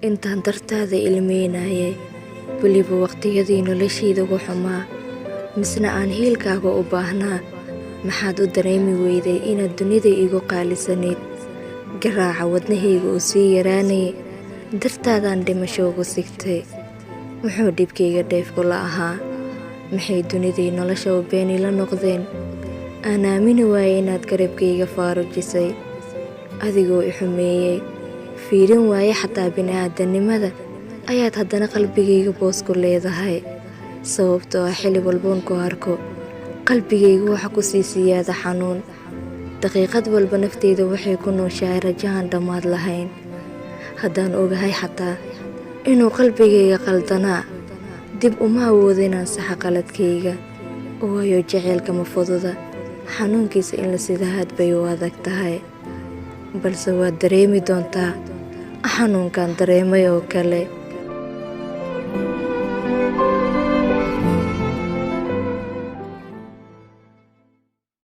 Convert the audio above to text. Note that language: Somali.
Intaan dartaada ilmeynayay, weliba waqtiyadii noloshayda ugu xumaa, misna aan hiilkaaga u baahnaa, maxaad u dareemi weyday inaad dunida iigu qaalisanayd? Garaaca wadnahayga uu sii yaraanayay, dartaadaan dhimasho ugu sigtay. Muxuu dhibkayga dheef kula ahaa? Maxay dunidii nolosha u been ila noqdeen? Aan aamini waayay inaad garabkayga faarujisay, adigoo i xumeeyey, fiirin waaye xataa bini'aadanimada, ayaad haddana qalbigayga boos ku leedahay. Sababtoo ah xilli walboon ku arko, qalbigayga waxa ku sii siyaada xanuun. Daqiiqad walba nafteyda waxay ku nooshahay rajahan dhammaad lahayn. Haddaan ogahay xataa inuu qalbigayga qaldanaa, dib uma awoodo inaan saxa qaladkayga, waayo jaceylka ma fududa, xanuunkiisa in la sidahaad bay u adag tahay. Balse waad dareemi doontaa xanuunkan dareemay oo kale.